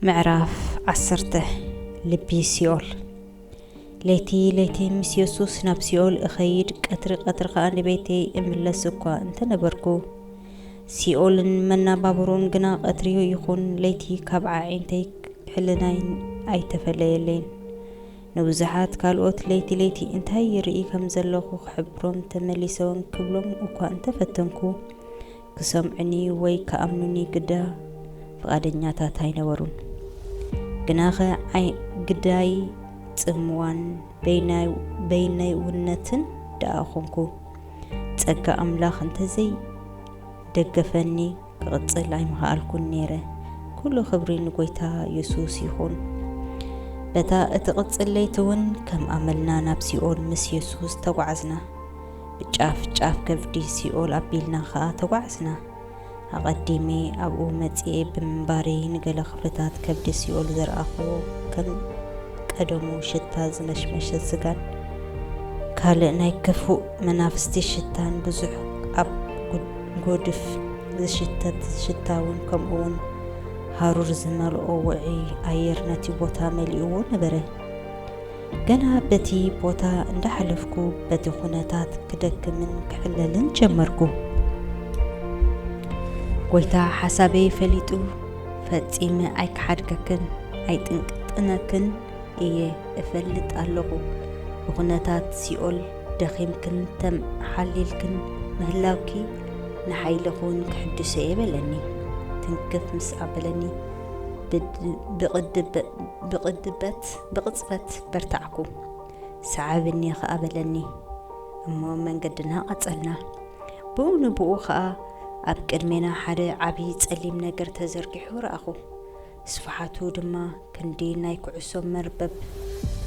ምዕራፍ ዓሰርተ። ልቢ ሲኦል። ለይቲ ለይቲ ምስ የሱስ ናብ ሲኦል እኸይድ፣ ቀትሪ ቀትሪ ኸኣ ንቤተይ እምለስ እኳ እንተ ነበርኩ፣ ሲኦልን መናባብሮን ግና ቀትሪ ይኹን ለይቲ ካብ ኣዒንተይ ሕልናይን ኣይተፈለየለይን። ንብዙሓት ካልኦት ለይቲ ለይቲ እንታይ ይርኢ ከም ዘለኹ ክሕብሮም ተመሊሰ ክብሎም እኳ እንተ ፈተንኩ፣ ክሰምዑኒ ወይ ክኣምኑኒ ግዳ ፍቓደኛታት ኣይነበሩን። ግናኸ ኣይ-፣ ግዳይ ጽምዋን በይናይ-፣ በይነይውነትን ደኣ ኾንኩ። ጸጋ ኣምላኽ እንተዘይደገፈኒ ክቕጽል ኣይምኸኣልኩን ነይረ። ኩሉ ክብሪ ንጎይታ የሱስ ይኹን። በታ እትቕጽል ለይቲ እውን ከም ኣመልና ናብ ሲኦል ምስ የሱስ ተጓዕዝና። ብጫፍ ጫፍ ከብዲ ሲኦል ኣቢልና ኸኣ ተጓዕዝና። ኣቐዲመ ኣብኡ መጺኤ ብምንባረይ ንገለ ክፍልታት ከብዲ ሲኦል ዝረኣኹዎ ከም ቀደሙ ሽታ ዝመሽመሸ ስጋን ካልእ ናይ ክፉእ መናፍስቲ ሽታን ብዙሕ ኣብ ጉድ-፣ ጎድፍ ዝሽተት ሽታ እውን ከምኡ እውን ሃሩር ዝመልኦ ውዑይ ኣየር ነቲ ቦታ መሊእዎ ነበረ። ገና በቲ ቦታ እንዳሓለፍኩ በቲ ኩነታት ክደክምን ክዕለልን ጀመርኩ። ጎይታ ሓሳበይ ፈሊጡ፣ ፈጺመ ኣይክሓድገክን ኣይጥንቅጥነክን እየ፣ እፈልጥ ኣለኹ። ብኩነታት ሲኦል ደኺምክን ተሓሊልክን ምህላውኪ ንሓይልኺ እውን ክሕድሶ እየ በለኒ። ትንክፍ ምስ ኣበለኒ ብድ-፣ ብቕድበ-፣ ብቕድበት፣ ብቕጽበት በርታዕኩ። ሰዓብኒ ኸኣ በለኒ። እሞ መንገድና ቀጸልና። ብኡ ንብኡ ኸኣ ኣብ ቅድሜና ሓደ ዓቢ ጸሊም ነገር ተዘርጊሑ ረኣኹ። ስፍሓቱ ድማ ክንዲ ናይ ኩዕሶ መርበብ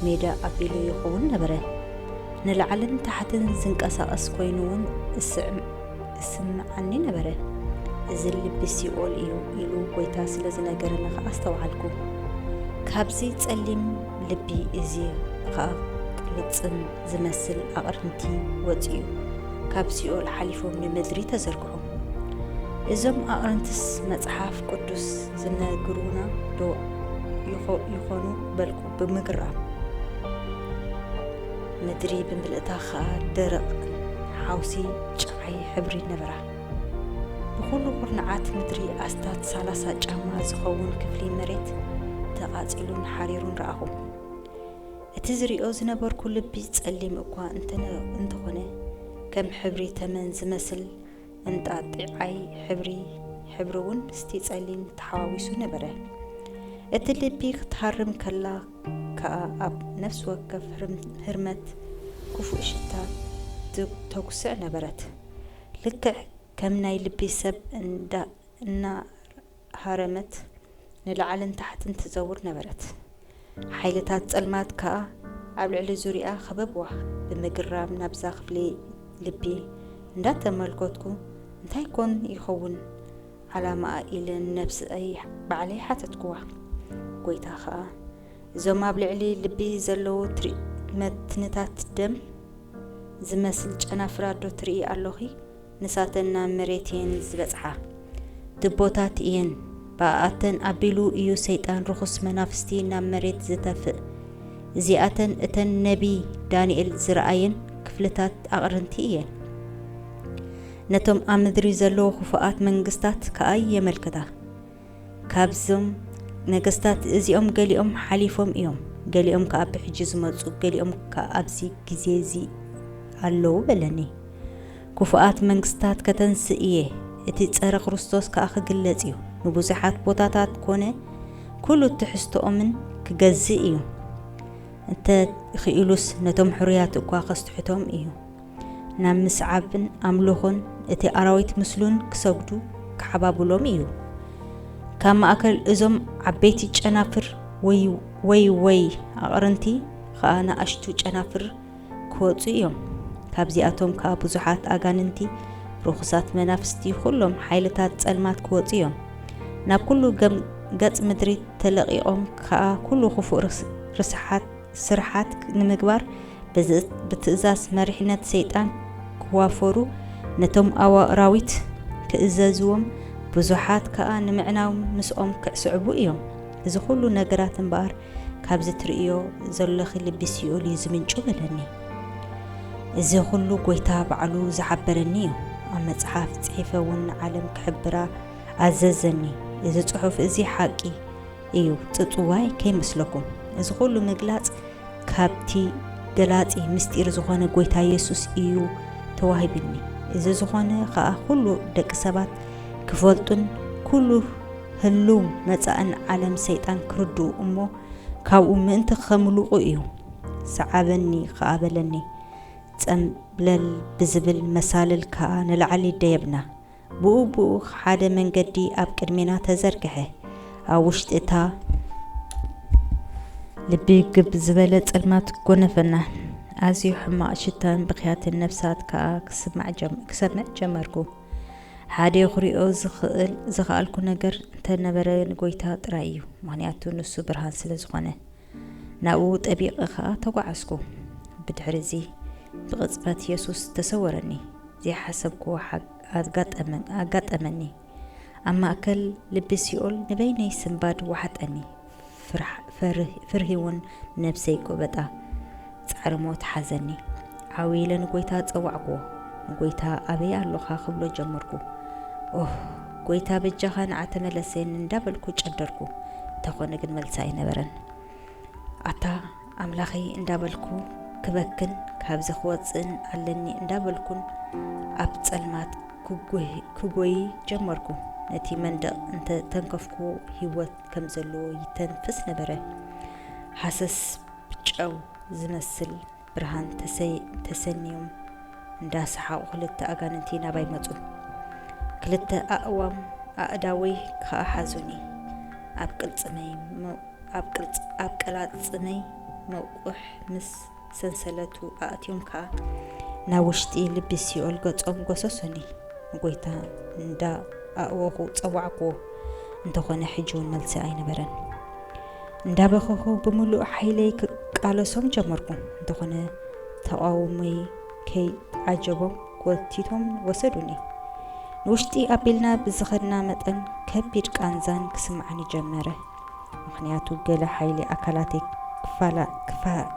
ሜዳ ኣቢሉ ይኸውን ነበረ። ንላዕልን ታሕትን ዝንቀሳቐስ ኮይኑ እውን እስዕም-፣ እስምዓኒ ነበረ። እዚ ልቢ ሲኦል እዩ ኢሉ ጎይታ ስለ ዝነገረኒ ኸኣ ኣስተውዓልኩ። ካብዚ ጸሊም ልቢ እዚ ኸኣ ቅልጽም ዝመስል ኣቕርንቲ ወጺኡ፣ ካብ ሲኦል ሓሊፎም ንምድሪ ተዘርግሑ። እዞም ኣቕርንትስ መጽሓፍ ቅዱስ ዝነግሩና ዶ ይኾ-፣ ይኾኑ በልኩ ብምግራም። ምድሪ ብምልእታ ኸኣ ደረቕ ሓውሲ ጨዓይ ሕብሪ ነበራ። ብኹሉ ኩርናዓት ምድሪ ኣስታት ሰላሳ ጫማ ዝኸውን ክፍሊ መሬት ተቓጺሉን ሓሪሩን ረኣኹ። እቲ ዝሪኦ ዝነበርኩ ልቢ ጸሊም እኳ እንተነ-፣ እንተኾነ፣ ከም ሕብሪ ተመን ዝመስል እንጣጢዓይ ሕብሪ፣ ሕብሪ እውን ምስቲ ጸሊም ተሓዋዊሱ ነበረ። እቲ ልቢ ክትሃርም ከላ ከኣ ኣብ ነፍሲ ወከፍ ህርም-፣ ህርመት ክፉእ ሽታ ት-፣ ተጉስዕ ነበረት። ልክዕ ከም ናይ ልቢ ሰብ እንዳ-፣ እናሃረመት ንላዕልን ታሕትን ትዘውር ነበረት። ሓይልታት ጸልማት ከኣ ኣብ ልዕሊ ዙርያኣ ከበብዋ። ብምግራም ናብዛ ክፍሊ ልቢ እንዳተመልከትኩ፣ እንታይ ኮን ይኸውን ዓላማኣ ኢለ ንነብሰይ ባዕለይ ሓተትክዋ። ጎይታ ከኣ፣ እዞም ኣብ ልዕሊ ልቢ ዘለዉ ትሪ-፣ መትንታት ደም ዝመስል ጨናፍር ዶ ትርኢ ኣሎኺ? ንሳተን ናብ መሬት እየን ዝበጽሓ። ድቦታት እየን። ብኣኣተን ኣቢሉ እዩ ሰይጣን ርኹስ መናፍስቲ ናብ መሬት ዝተፍእ። እዚኣተን እተን ነቢ ዳንኤል ዝረኣየን ክፍልታት ኣቕርንቲ እየን። ነቶም ኣብ ምድሪ ዘለዉ ክፉኣት መንግስታት ከኣ የመልክታ። ካብዞም ነገስታት እዚኦም ገሊኦም ሓሊፎም እዮም፣ ገሊኦም ከኣ ብሕጂ ዝመጹ፣ ገሊኦም ከኣ ኣብዚ ግዜ እዚ ኣለዉ በለኒ። ክፉኣት መንግስታት ከተንስእ እየ፣ እቲ ጸረ ክርስቶስ ከኣ ክግለጽ እዩ። ንብዙሓት ቦታታት ኮነ ኩሉ ትሕዝቶኦምን ክገዝእ እዩ። እንተ ኽኢሉስ ነቶም ሕሩያት እኳ ከስትሕቶም እዩ። ናብ ምስዓብን ኣምልኾን እቲ ኣራዊት ምስሉን ክሰግዱ ክሓባብሎም እዩ። ካብ ማእከል እዞም ዓበይቲ ጨናፍር ወይ፣ ወይ፣ ወይ ኣቕርንቲ ኸኣ ንኣሽቱ ጨናፍር ክወጹ እዮም። ካብዚኣቶም ከኣ ብዙሓት ኣጋንንቲ፣ ርኹሳት መናፍስቲ፣ ኹሎም ሓይልታት ጸልማት ክወጹ እዮም። ናብ ኩሉ ገም-፣ ገጽ ምድሪ ተለቒቖም ከኣ ኩሉ ክፉእ ርስ-፣ ርስሓት፣ ስርሓት ንምግባር ብዝ-፣ ብትእዛዝ መሪሕነት ሰይጣን ክዋፈሩ፣ ነቶም ኣራዊት ክእዘዝዎም፣ ብዙሓት ከኣ ንምዕናው ምስኦም ክስዕቡ እዮም። እዚ ኩሉ ነገራት እምበኣር ካብዚ ትርእዮ ዘለኺ ልቢ ሲኦል እዩ ዝምንጩ በለኒ። እዚ ኩሉ ጎይታ ባዕሉ ዝሓበረኒ እዩ። ኣብ መጽሓፍ ጽሒፈ እውን ንዓለም ክሕብራ ኣዘዘኒ። እዚ ጽሑፍ እዚ ሓቂ እዩ፣ ጽጽዋይ ከይመስለኩም። እዚ ኩሉ ምግላጽ ካብቲ ገላጺ ምስጢር ዝኾነ ጎይታ የሱስ እዩ ተዋሂብኒ። እዚ ዝኾነ ኸኣ ኩሉ ደቂ ሰባት ክፈልጡን ኩሉ ህሉው መጻእን ዓለም ሰይጣን ክርድኡ እሞ ካብኡ ምእንቲ ከምልቑ እዩ። ሰዓበኒ ኸኣ በለኒ። ጸምብለል ብዝብል መሳልል ከኣ ንላዕሊ ደየብና። ብኡ ብኡ ሓደ መንገዲ ኣብ ቅድሜና ተዘርግሐ። ኣብ ውሽጢ እታ ልቢ ግብ ዝበለ ጸልማት ጎነፈና። ኣዝዩ ሕማቕ ሽታን ብኽያትን ነፍሳት ከኣ ክስማዕ ጀም-፣ ክሰምዕ ጀመርኩ። ሓደ ክሪኦ ዝኽእል፣ ዝኸኣልኩ ነገር እንተነበረ ንጎይታ ጥራይ እዩ፣ ምኽንያቱ ንሱ ብርሃን ስለ ዝኾነ። ናብኡ ጠቢቐ ኸኣ ተጓዓዝኩ። ብድሕሪ እዚ ብቕጽበት የሱስ ተሰወረኒ። ዘይሓሰብክዎ ሓ-፣ ኣጋጠመ-፣ ኣጋጠመኒ። ኣብ ማእከል ልቢ ሲኦል ንበይነይ ስንባድ ወሓጠኒ። ፍርሕ-፣ ፍርህ-፣ ፍርሂ እውን ነብሰይ ጎበጣ። ጻዕሪ ሞት ሓዘኒ። ዓው ኢለ ንጎይታ ጸዋዕክዎ። ንጎይታ ኣበይ ኣሎኻ ክብሎ ጀመርኩ። ኦህ፣ ጎይታ በጃኻ ንዓ ተመለሰኒ እንዳበልኩ ጨደርኩ። እንተኾነ ግን መልሲ ኣይነበረን። ኣታ ኣምላኸይ እንዳበልኩ ክበክን ካብዚ ክወጽእን ኣለኒ እንዳበልኩን ኣብ ጸልማት ክጎይ-፣ ክጎይ ጀመርኩ። ነቲ መንደቕ እንተ ተንከፍኩዎ ህይወት ከም ዘለዎ ይተንፍስ ነበረ። ሃሰስ ብጨው ዝመስል ብርሃን ተሰይ-፣ ተሰንዮም እንዳሰሓቑ ክልተ ኣጋንንቲ ናባይ መጹ። ክልተ ኣእዋም ኣእዳወይ ከኣ ሓዙኒ። ኣብ ቅልጽመይ መ-፣ ኣብ ቅልጽ-፣ ኣብ ቀላጽመይ መቑሕ ምስ ሰንሰለቱ ኣእትዮም ከኣ ናብ ውሽጢ ልቢ ሲኦል ገጾም ጎሰሱኒ። ንጎይታ እንዳ ኣእወኹ ጸዋዕክዎ። እንተኾነ ሕጂ እውን መልሲ ኣይነበረን። እንዳበኸኹ ብምሉእ ሓይለይ ክቃለሶም ጀመርኩ። እንተኾነ ተቓውሞይ ከይዓጀቦም ጎቲቶም ወሰዱኒ። ንውሽጢ ኣቢልና ብዝኸድና መጠን ከቢድ ቃንዛን ክስምዓኒ ጀመረ። ምኽንያቱ ገለ ሓይሊ ኣካላተይ ክፋላ-፣ ክፋ-፣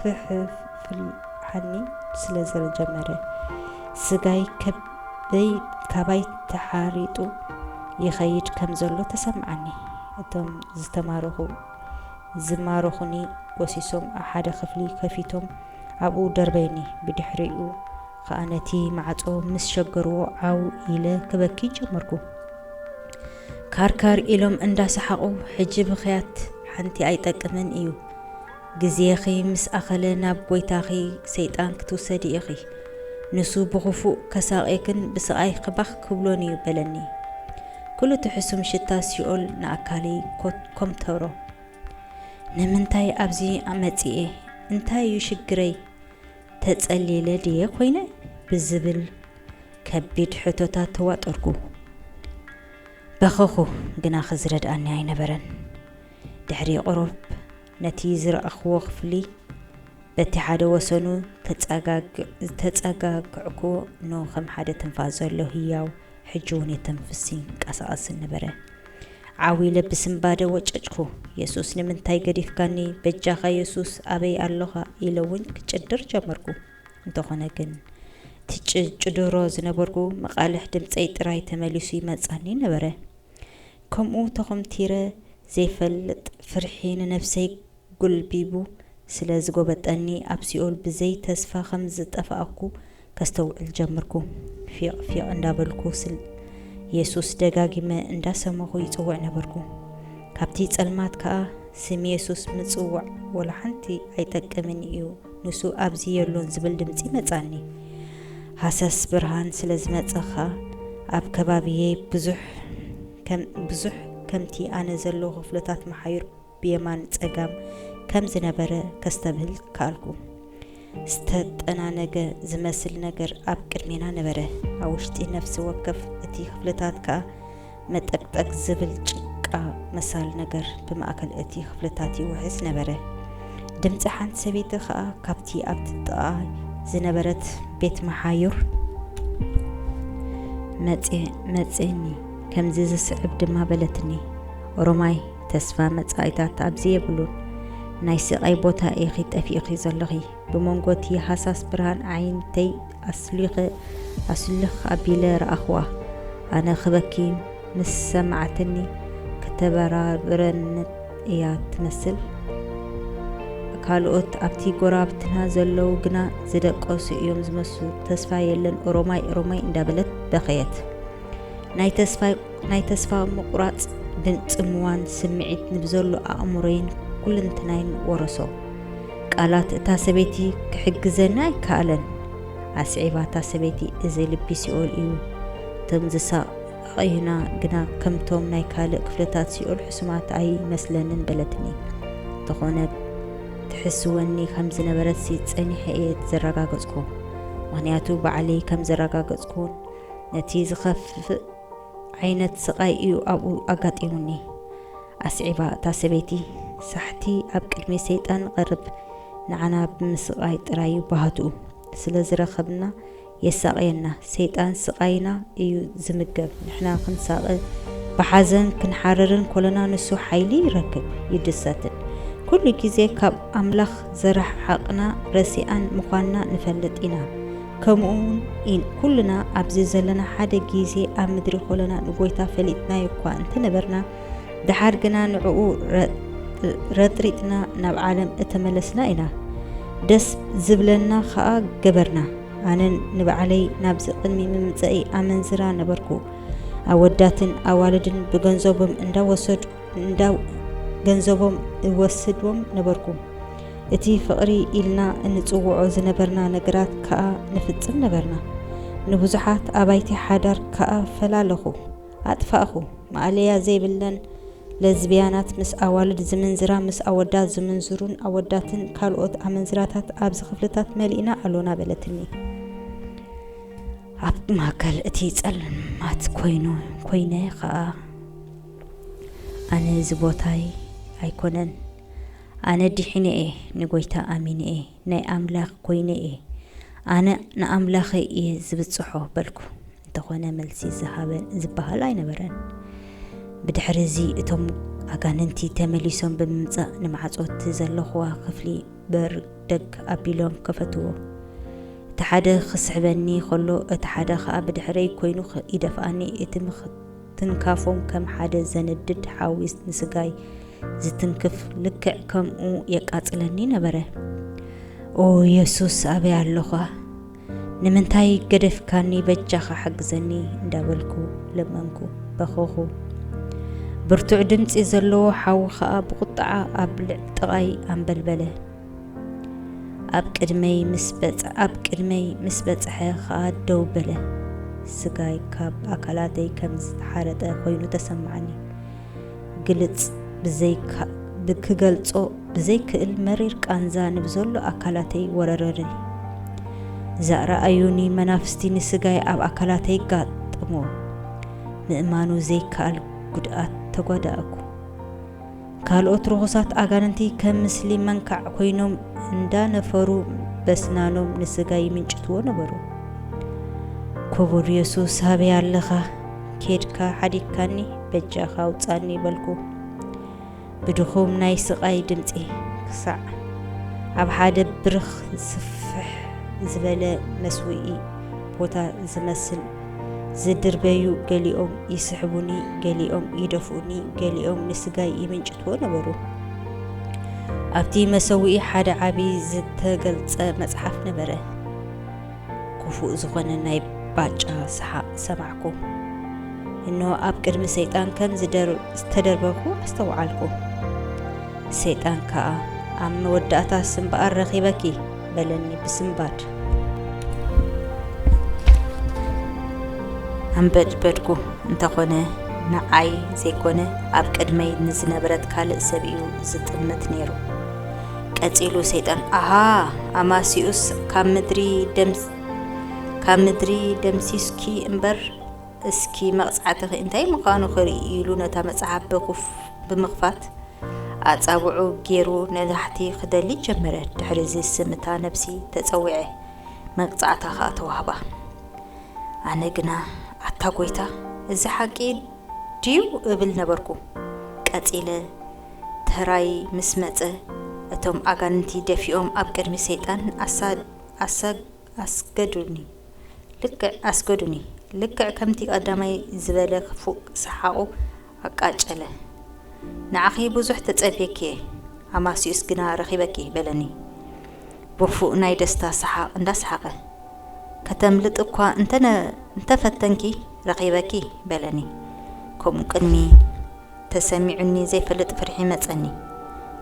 ክሕፍልሓኒ ስለ ዝጀመረ፣ ስጋይ ከበይ-፣ ካባይ ተሓሪጡ ይኸይድ ከም ዘሎ ተሰምዓኒ። እቶም ዝተማረኹ፣ ዝማረኹኒ ጎሲሶም ኣብ ሓደ ክፍሊ ከፊቶም ኣብኡ ደርበዩኒ። ብድሕሪኡ ኸኣ ነቲ ማዕጾ ምስ ሸገርዎ ዓው ኢለ ክበኪ ጀመርኩ። ካርካር ኢሎም እንዳሰሓቑ፣ "ሕጂ ብኽያት ሓንቲ ኣይጠቅምን እዩ። ግዜኺ ምስ ኣኸለ ናብ ጎይታኺ ሰይጣን ክትውሰዲ ኢኺ። ንሱ ብኽፉእ ከሳቕየክን ብስቓይ ክባኽ ክብሎን እዩ" በለኒ። ኩሉ እቲ ሕሱም ሽታ ሲኦል ንኣካለይ ኮ-፣ ኮምተሮ። ንምንታይ ኣብዚ መጺኤ? እንታይ እዩ ሽግረይ? ተጸሊለ ድየ ኮይነ? ብዝብል ከቢድ ሕቶታት ተዋጠርኩ። በኸኹ፣ ግናኸ ዝረድኣኒ ኣይነበረን። ድሕሪ ቁሩብ ነቲ ዝረኣኽዎ ክፍሊ በቲ ሓደ ወሰኑ ተጸጋግ-፣ ተጸጋግዕኩ፣ ኖ ከም ሓደ ትንፋስ ዘሎ ህያው ሕጂ እውን የተንፍስ ይንቀሳቐስን ነበረ። ዓው ኢለ ብስንባደ ወጨጭኩ። "የሱስ ንምንታይ ገዲፍካኒ? በጃኻ የሱስ ኣበይ ኣሎኻ?" ኢለ እውን ክጭድር ጀመርኩ። እንተኾነ ግን እቲ ጭ-፣ ጭድሮ ዝነበርኩ መቓልሕ ድምጸይ ጥራይ ተመሊሱ ይመጻኒ ነበረ። ከምኡ ተኾምቲረ ዘይፈልጥ ፍርሒ ንነፍሰይ ጉልቢቡ ስለ ዝጎበጠኒ፣ ኣብ ሲኦል ብዘይ ተስፋ ከም ዝጠፋእኩ ከስተውዕል ጀመርኩ። ፊቕ ፊቕ እንዳበልኩ ስም የሱስ ደጋጊመ እንዳሰመኹ ይጽውዕ ነበርኩ። ካብቲ ጸልማት ከኣ፣ "ስም የሱስ ምጽዋዕ ወላ ሓንቲ ኣይጠቅምን እዩ፣ ንሱ ኣብዚ የሎን" ዝብል ድምጺ መጻኒ። ሃሰስ ብርሃን ስለ ዝመጸ ከኣ፣ ኣብ ከባቢየይ ብዙሕ ከም-፣ ብዙሕ ከምቲ ኣነ ዘለኹ ክፍልታት መሓዩር ብየማን ጸጋም ከም ዝነበረ ከስተብህል ከኣልኩ። ዝተጠናነገ ዝመስል ነገር ኣብ ቅድሜና ነበረ። ኣብ ውሽጢ ነፍሲ ወከፍ እቲ ክፍልታት ከኣ መጠቅጠቅ ዝብል ጭቃ መሳሊ ነገር ብማእከል እቲ ክፍልታት ይውሕዝ ነበረ። ድምጺ ሓንቲ ሰበይቲ ከኣ ካብቲ ኣብቲ ጥቓ ዝነበረት ቤት መሓዩር መጽ-፣ መጽኒ፣ ከምዚ ዝስዕብ ድማ በለትኒ፣ "ኦሮማይ፣ ተስፋ መጻኢታት ኣብዚ የብሉን። ናይ ስቓይ ቦታ ኢኺ ጠፊእኺ ዘለኺ። ብመንጎ እቲ ሃሳስ ብርሃን ዓይንተይ ኣስሊኸ ኣስልኽ ኣቢለ ረኣኽዋ። ኣነ ክበኪ ምስ ሰማዕትኒ፣ ክተበራብረኒ እያ ትመስል። ካልኦት ኣብቲ ጎረባብትና ዘለዉ ግና ዝደቀሱ እዮም ዝመስሉ። "ተስፋ የለን ኦሮማይ፣ ኦሮማይ" እንዳበለት በኸየት። ናይ ተስፋ ናይ ተስፋ ምቑራጽ ብጽምዋን ስምዒት ንብዘሎ ኣእምሮይን ኩልንትናይን ወረሶ። ቃላት እታ ሰበይቲ ክሕግዘኒ ኣይከኣለን። ኣስዒባ እታ ሰበይቲ፣ "እዚ ልቢ ሲኦል እዩ። እቶም ዝሳቐዩና ግና ከምቶም ናይ ካልእ ክፍልታት ሲኦል ሕሱማት ኣይመስለንን" በለትኒ። እንተኾነ ትሕስወኒ ከም ዝነበረትሲ ጸኒሐ እየ ዘረጋገጽኩ። ምኽንያቱ ባዕለይ ከም ዘረጋገጽኩን ነቲ ዝኸፍእ ዓይነት ስቓይ እዩ ኣብኡ ኣጋጢሙኒ። ኣስዒባ እታ ሰበይቲ፣ "ሳሕቲ ኣብ ቅድሚ ሰይጣን ንቐርብ፣ ንዓና ብምስቓይ ጥራይ እዩ ባህትኡ። ስለ ዝረኸብና የሳቕየና። ሰይጣን ስቓይና እዩ ዝምገብ። ንሕና ክንሳቐ፣ ብሓዘን ክንሓርርን ኮለና፣ ንሱ ሓይሊ ይረክብ፣ ይድሰትን። ኩሉ ግዜ ካብ ኣምላኽ ዝረሓቕና ረሲኣን ምዃንና ንፈልጥ ኢና። ከምኡ እውን ኩልና ኣብዚ ዘለና ሓደ ግዜ ኣብ ምድሪ ኮለና ንጎይታ ፈሊጥናዮ እኳ እንተነበርና፣ ደሓር ግና ንዕኡ ረ-፣ ረጥሪጥና ናብ ዓለም እተመለስና ኢና። ደስ ዝብለና ኸኣ ገበርና። ኣነ ንባዕለይ ናብዚ ቅድሚ ምምጸኢ ኣመንዝራ ነበርኩ። ኣወዳትን ኣዋልድን ብገንዘቦም እንዳወሰድ-፣ እንዳ-፣ ገንዘቦም እወስድዎም ነበርኩ። እቲ ፍቕሪ ኢልና እንጽውዖ ዝነበርና ነገራት ከኣ ንፍጽም ነበርና። ንብዙሓት ኣባይቲ ሓዳር ከኣ ፈላለኹ፣ ኣጥፋእኹ። ማእለያ ዘይብለን ለዝብያናት፣ ምስ ኣዋልድ ዝምንዝራ፣ ምስ ኣወዳት ዝምንዝሩን ኣወዳትን ካልኦት ኣመንዝራታት ኣብዚ ክፍልታት መሊእና ኣሎና በለትኒ። ኣብ ማእከል እቲ ጸልማት ኮይኑ፣ ኮይነ ኸኣ፣ ኣነ እዚ ቦታይ ኣይኮነን። ኣነ ድሒነ እየ፣ ንጎይታ ኣሚነ እየ፣ ናይ ኣምላኽ ኮይነ እየ። ኣነ ንኣምላኸይ እየ ዝብጽሖ በልኩ። እንተኾነ መልሲ ዝሃበ ዝበሃል ኣይነበረን። ብድሕሪ እዚ እቶም ኣጋንንቲ ተመሊሶም ብምምጻእ ንማዕጾ እቲ ዘለኽዋ ክፍሊ በር ደግ ኣቢሎም ከፈትዎ። እቲ ሓደ ክስሕበኒ ከሎ፣ እቲ ሓደ ኸኣ ብድሕረይ ኮይኑ ኽ-፣ ይደፍኣኒ። እቲ ምትንካፎም ከም ሓደ ዘንድድ ሓዊ ንስጋይ ዝትንክፍ ልክዕ ከምኡ የቃጽለኒ ነበረ። "ኦ የሱስ፣ ኣበይ ኣለኻ? ንምንታይ ገደፍካኒ? በጃኻ ሓግዘኒ" እንዳበልኩ ለመንኩ፣ በኸኹ። ብርቱዕ ድምጺ ዘለዎ ሓዊ ኸኣ ብቑጥዓ ኣብ ልዕ ጥቓይ ኣንበልበለ። ኣብ ቅድመይ ምስ በጽ-፣ ኣብ ቅድመይ ምስ በጽሐ ኸኣ ደው በለ። ስጋይ ካብ ኣካላተይ ከም ዝተሓረጠ ኮይኑ ተሰማዓኒ። ግልጽ ብዘይካ-፣ ብክገልጾ ብዘይክእል መሪር ቃንዛ ንብዘሎ ኣካላተይ ወረረኒ። ዘረኣዩኒ መናፍስቲ ንስጋይ ኣብ ኣካላተይ ጋጠምዎ። ምእማኑ ዘይከኣል ጉድኣት ተጓዳእኩ። ካልኦት ርኹሳት ኣጋንንቲ ከም ምስሊ መንካዕ ኮይኖም እንዳነፈሩ በስናኖም ንስጋይ ይምንጭትዎ ነበሩ። "ክቡር የሱስ፣ ኣበይ ኣለኻ? ኬድካ ሓዲግካኒ፣ በጃኻ ኣውጻኒ" በልኩ ብድኹም ናይ ስቓይ ድምጺ። ክሳዕ ኣብ ሓደ ብርኽ ስፍሕ ዝበለ መስውኢ ቦታ ዝመስል ዝድርበዩ፣ ገሊኦም ይስሕቡኒ፣ ገሊኦም ይደፍኡኒ፣ ገሊኦም ንስጋይ ይምንጭትዎ ነበሩ። ኣብቲ መሰውኢ ሓደ ዓቢ ዝተገልጸ መጽሓፍ ነበረ። ክፉእ ዝኾነ ናይ ባጫ ሰሓቕ ሰማዕኩ። እንሆ ኣብ ቅድሚ ሰይጣን ከም ዝደር-፣ ዝተደርበኹ ኣስተውዓልኩ። ሰይጣን ከኣ፣ "ኣብ መወዳእታስ እምበኣር ረኺበኪ" በለኒ ብስንባድ። ኣንበድበድኩ። እንተኾነ ንዓይ ዘይኮነ፣ ኣብ ቅድመይ ንዝነበረት ካልእ ሰብ እዩ ዝጥምት ነይሩ። ቀጺሉ ሰይጣን፣ "ኣሃ፣ ኣማሲኡስ ካብ ምድሪ ደምስ-፣ ካብ ምድሪ ደምሲስኪ እምበር፣ እስኪ መቕጻዕትኺ እንታይ ምዃኑ ክርኢ" ኢሉ ነታ መጽሓፍ ብኹፍ-፣ ብምኽፋት ኣጻብዑ ገይሩ ንታሕቲ ክደሊ ጀመረ። ድሕሪዚ ስም እታ ነብሲ ተጸዊዐ፣ መቕጻዕታ ኸኣ ተዋህባ። ኣነ ግና፣ "ኣታ ጐይታ፣ እዚ ሓቂ ድዩ?" እብል ነበርኩ። ቀጺለ፣ ተራይ ምስ መጸ፣ እቶም ኣጋንንቲ ደፊኦም ኣብ ቅድሚ ሰይጣን ኣሳ-፣ ኣሳ-፣ ኣስገዱኒ። ልክዕ ኣስገዱኒ። ልክዕ ከምቲ ቀዳማይ ዝበለ ክፉእ ሰሓቑ ኣቃጨለ። "ንዓኺ ብዙሕ ተጸብየኪ እየ፣ ኣማስዩስ ግና ረኺበኪ" በለኒ። ብፉእ ናይ ደስታ ሰሓቕ እንዳሰሓቐ፣ "ከተምልጥ እኳ እንተነ-፣ እንተፈተንኪ፣ ረኺበኪ" በለኒ። ከምኡ ቅድሚ ተሰሚዑኒ ዘይፈልጥ ፍርሒ መጸኒ።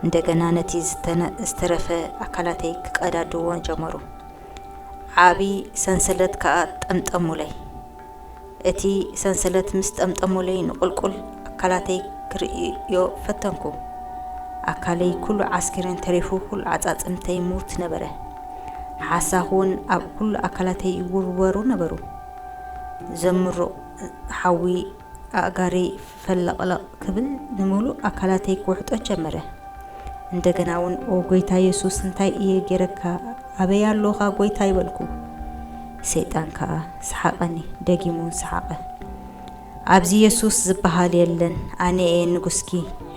እንደገና ነቲ ዝተነ-፣ ዝተረፈ ኣካላተይ ክቀዳድዎ ጀመሩ። ዓቢ ሰንሰለት ከኣ ጠምጠሙለይ። እቲ ሰንሰለት ምስ ጠምጠሙለይ ንቁልቁል ኣካላተይ ክርእዮ ፈተንኩ። ኣካለይ ኩሉ ዓስኪሬን ተሪፉ፣ ኩሉ ዓጻጽምተይ ሙት ነበረ። ሓሳኹ እውን ኣብ ኩሉ ኣካላተይ ይውርወሩ ነበሩ። ዘምሩቕ ሓዊ ኣእጋረይ ፈለቕለቕ ክብል፣ ንምሉእ ኣካላተይ ክውሕጦ ጀመረ። እንደገና እውን፣ "ኦ ጐይታ የሱስ፣ እንታይ እየ ገይረካ? ኣበይ ኣሎኻ ጐይታይ?" በልኩ። ሰይጣን ከኣ ሰሓቐኒ፣ ደጊሙ እውን ሰሓቐ። "ኣብዚ የሱስ ዝበሃል የለን፣ ኣነ እየ ንጉስኪ፣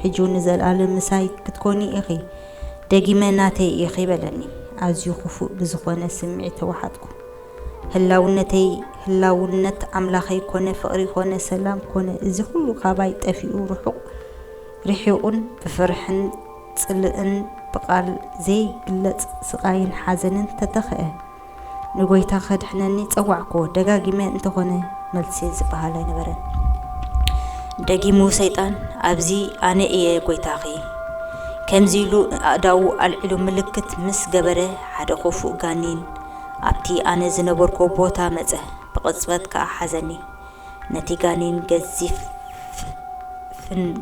ሕጂ እውን ንዘለኣለም ምሳይ ክትኮኒ ኢኺ፣ ደጊመ ናተይ ኢኺ" በለኒ። ኣዝዩ ክፉእ ብዝኾነ ስምዒት ተዋሓጥኩ። ህላውነተይ፣ ህላውነት ኣምላኸይ ኮነ፣ ፍቕሪ ኮነ፣ ሰላም ኮነ፣ እዚ ኩሉ ካባይ ጠፊኡ፣ ርሑቕ፣ ርሒቑን ብፍርሕን ጽልእን ብቓል ዘይግለጽ ስቓይን ሓዘንን ተተኽአ። ንጐይታ ከድሕነኒ ጸዋዕኩዎ፣ ደጋጊመ እንተኾነ መልሲ ዝበሃል ኣይነበረን። ደጊሙ ሰይጣን፣ "ኣብዚ ኣነ እየ ጐይታኺ" ከምዚ ኢሉ ኣእዳዉ ኣልዒሉ ምልክት ምስ ገበረ፣ ሓደ ክፉእ ጋኔን ኣብቲ ኣነ ዝነበርኩ ቦታ መጸ፣ ብቕጽበት ከኣ ሓዘኒ። ነቲ ጋኔን ገዚፍ ፍን-፣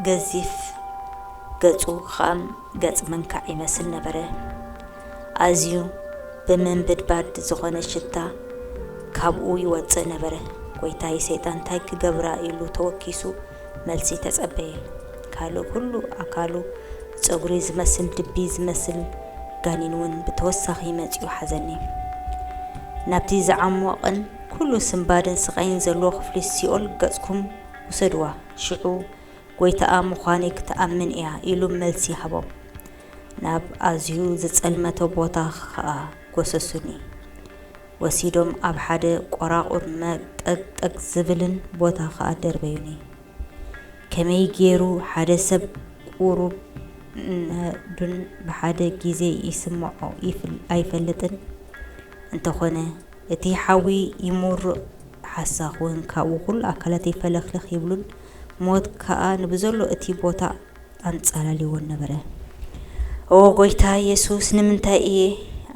ገዚፍ ገጹ ኸም ገጽ መንካዕ ይመስል ነበረ። ኣዝዩ ብምንብድባድ ዝኾነ ሽታ ካብኡ ይወጽእ ነበረ። "ጐይታይ፣ ሰይጣን እንታይ ክገብራ?" ኢሉ ተወኪሱ መልሲ ተጸበየ። ካልእ ኩሉ ኣካሉ ጸጉሪ ዝመስል፣ ድቢ ዝመስል ጋኔን እውን ብተወሳኺ መጺኡ ሓዘኒ። "ናብቲ ዝዓሞቕን ኩሉ ስንባድን ስቓይን ዘለዎ ክፍሊ ሲኦል ገጽኩም ውሰድዋ፣ ሽዑ ጐይታኣ ምዃነይ ክትኣምን እያ" ኢሉ መልሲ ሃቦም። ናብ ኣዝዩ ዝጸልመተ ቦታ ኸኣ ጐሰሱኒ። ወሲዶም ኣብ ሓደ ቈራቑር መጠቅጠቅ ዝብልን ቦታ ኸኣ ደርበዩኒ። ከመይ ገይሩ ሓደ ሰብ ቁሩብ ንዱን ብሓደ ግዜ ይስምዖ ይፍል-፣ ኣይፈልጥን። እንተኾነ፣ እቲ ሓዊ ይሙርቕ፣ ሓሳኹ እውን ካብኡ ኩሉ ኣካላተይ ፈለኽለኽ ይብሉን፣ ሞት ከኣ ንብዘሎ እቲ ቦታ ኣንጻላልይዎን ነበረ። "ኦ ጐይታ የሱስ፣ ንምንታይ እየ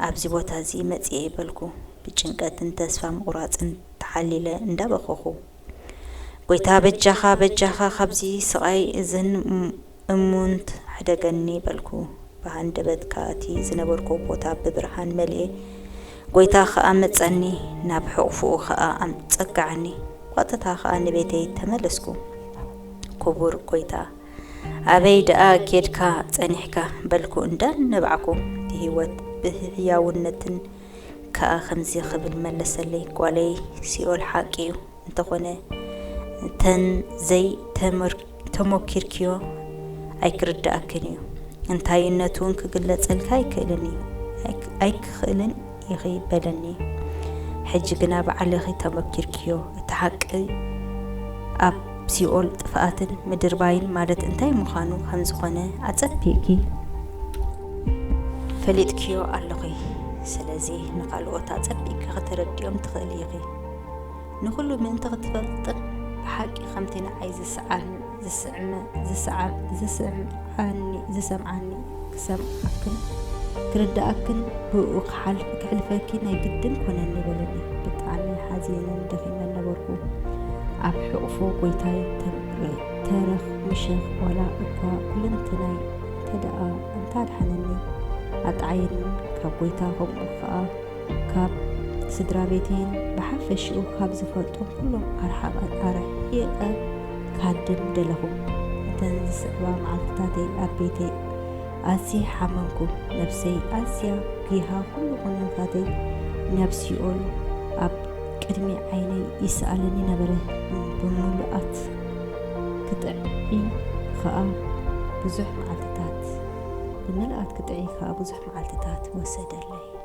ኣብዚ ቦታ እዚ መጺኤ?" በልኩ፣ ብጭንቀትን ተስፋ ምቑራጽን ተሓሊለ እንዳበኸኹ። "ጐይታ፣ በጃኻ፣ በጃኻ፣ ካብዚ ስቓይ እዝን እም-፣ እሙንት ሕደገኒ" በልኩ። ብሃንደበት ከኣ እቲ ዝነበርኩ ቦታ ብብርሃን መሊኤ። ጐይታ ከኣ መጸኒ፣ ናብ ሕቑፍኡ ከኣ ኣም-፣ ጸግዓኒ። ብቐጥታ ከኣ ንቤተይ ተመለስኩ። ክቡር ጐይታ፣ ኣበይ ደኣ ኬድካ ጸኒሕካ? በልኩ እንዳነባዕኩ። እቲ ህይወት ብህያውነትን ከኣ ከምዚ ክብል መለሰለይ፣ ጓለይ፣ ሲኦል ሓቂ እዩ። እንተኾነ፣ እተን ዘይተመር-፣ ተሞኪርክዮ ኣይክርድኣክን እዩ። እንታይነቱ እውን ክግለጸልካ ኣይክእልን እዩ። ኣይክ-፣ ኣይክኽእልን ኢኺ በለኒ። ሕጂ ግና ባዕልኺ ተመኪርክዮ። እቲ ሓቂ ኣብ ሲኦል ጥፍኣትን ምድርባይን ማለት እንታይ ምዃኑ ከም ዝኾነ ኣጸቢቕኪ ፈሊጥክዮ ኣለኺ። ስለዚ ንኻልኦት ኣጸቢቕኪ ከተረድኦም ትኽእሊ ኢኺ። ንኹሉ ምእንቲ ክትፈልጥን ብሓቂ ከምቲ ንዓይ ዝስዓን-፣ ዝስዕመ-፣ ዝስዓ-፣ ዝስምዓኒ፣ ዝሰምዓኒ ክሰምዓክን ክርድኣክን ብእኡ ክሓልፍ-፣ ክሕልፈኪ ናይ ግድን ኮነኒ በለኒ። ብጣዕሚ ሓዚነን ደኺመን ነበርኩ። ኣብ ሕቑፉ ጐይታይ ተር-፣ ተረኽምሸ፣ ዋላ እኳ ኩለንትናይ እንተ ደኣ እንተ ኣድሓነኒ፣ ኣጣዕየኒ። ካብ ጐይታ ከምኡ ኸኣ ካብ ስድራ ቤተይን ብሓፈሽኡ ካብ ዝፈልጦም ኩሎም ኣርሓቓት ኣርሒቐ ክሃድም ደለኹ። እተን ዝስዕባ መዓልትታተይ ኣብ ቤተይ ኣዝየ ሓመምኩ። ነብሰይ ኣዝያ ጒሃ፣ ኩሉ ኩነታተይ ናብ ሲኦል ኣብ ቅድሚ ዓይነይ ይስኣለኒ ነበረ። ብምሉኣት ክጥዕይ ኸኣ ብዙሕ መዓልትታት፣ ብምልኣት ክጥዕይ ከኣ ብዙሕ መዓልትታት ወሰደለይ።